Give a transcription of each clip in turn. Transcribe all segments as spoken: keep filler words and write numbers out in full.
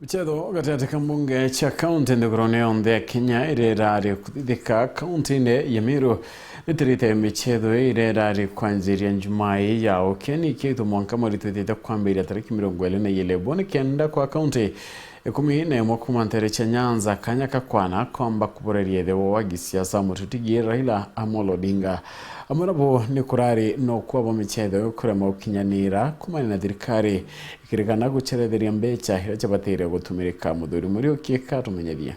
Michetho gatagati ka mbunge cia kaunti nthigurune yonthe ya Kenya iria irari kuthithika kaunti-ini ya Meru nitirite michetho iria irari kwanjiria Njumaa ii ya ukeni kiaitwa mwanka mweri twitite kwambiria tariki mirongo iri na ijiri. Bo ni kenda kwa kaunti ikumi na imwe kuuma ntere cia Nyanza kanya ka kwana komba kubureria ithe wa gisiasa mututigi Raila Amolo Odinga. Amwe nabo ni kurari no kwabo michetho kurema gukinyanira kumania na thirikari ikirikana guceretheria mbeca iria ciabataire gutumirika. Muthuri Muriuki katumenyethie.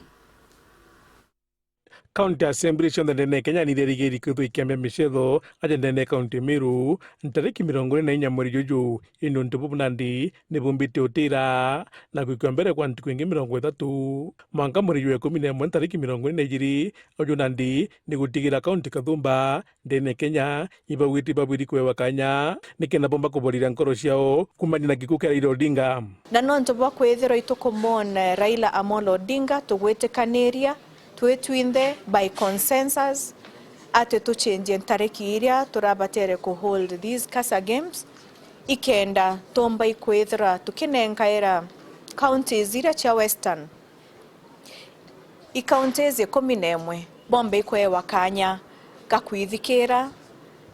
County Assembly cionthe ndene ya Kenya ni iria irigiri kwithwa ikiambia micetho aja ndene ya County Meru ntariki mirongo iri na inya mweri juju, indi untu bubu nandi ni bumbite utira na gwikwa mbere kwa ntuku ingi mirongo ithatu mwanka mweri jwa ikumi na imwe ntariki mirongo iri na ijiri. Uju nandi ni gutigira kaunti kathumba ndene ya Kenya ibaugite ibabwiri kwewa kanya nikenda bomba kuboriria nkoro ciao kumania na gikuu kia Raila Odinga. Na nontu bwa kwithirwa itukumon Raila Amolo Odinga, tugwitikaniria twi twinthe by consensus ati tuchenjie ntariki iria turabatere ku hold these kasa games, ikenda tumba ikwithirwa tukinenkaira counties iria cia Western i counties ikumi na imwe bomba ikwewa kanya ga kwithikira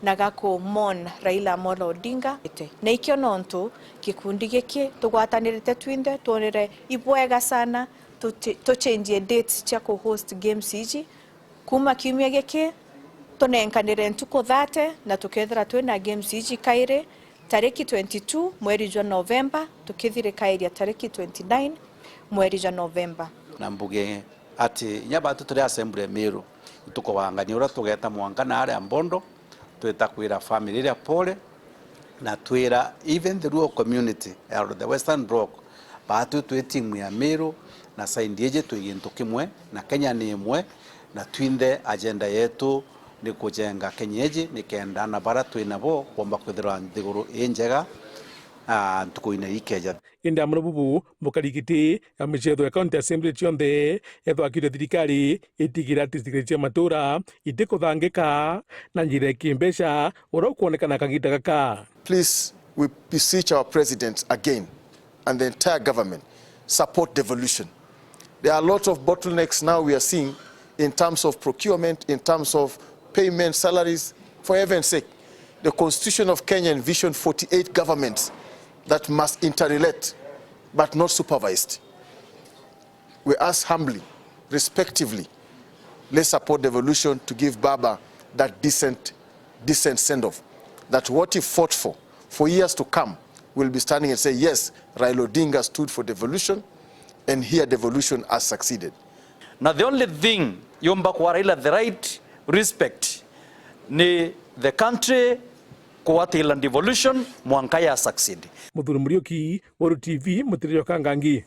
na ga ku mourn Raila Amolo Odinga. Na ikio nontu gikundi giki tugwatanirite twinthe twonere ibwega sana tuti- tuchenjie dates cia ku host games iji. Kuuma kiumia giki tunenkanire ntuku thirty na tukethira twina games iji kairi. Tariki twenty-two mweri jwa Novemba, tukithirikairia tariki twenty-nine mweri jwa Novemba. Na mbuge ati inya batu turi Assembly ya Meru, itukubangania uria tugeta mwanka na aria Mbondo, twita kwira family iria pole, na twira even the Luo community ya the Western Block, batu twi timu ya Meru, na side iji twi gintu kimwe, na Kenya ni imwe, na twinthe agenda yetu ni kujenga Kenya iji nikenda na bara twi nabo bomba kwithirwa nthiguru injega, ah, ntuku-ini ikeja. Indi amwe na bubu, mukari giti ya micetho ya County Assembly cionthe ethwa akirite thirikari itigira ati thirikari cia matura itikuthangika na njira ya kimbeca uria ukwonekana kagita gaka. Please, we beseech our president again and the entire government, support devolution. There are a lot of bottlenecks now we are seeing in terms of procurement, in terms of payment, salaries. For heaven's sake, the Constitution of Kenya envisioned forty-eight governments that must interrelate but not supervised. We ask humbly, respectively, let's support devolution to give Baba that decent, decent send-off. That what he fought for, for years to come, we'll be standing and say, "Yes, Raila Odinga stood for devolution, and here devolution has succeeded." Na the only thing yomba kwa Raila the right respect ni the country kuatila devolution mwanka ya succeed. Muthuri Muriuki, Weru T V, Mutiri jwa Kangangi.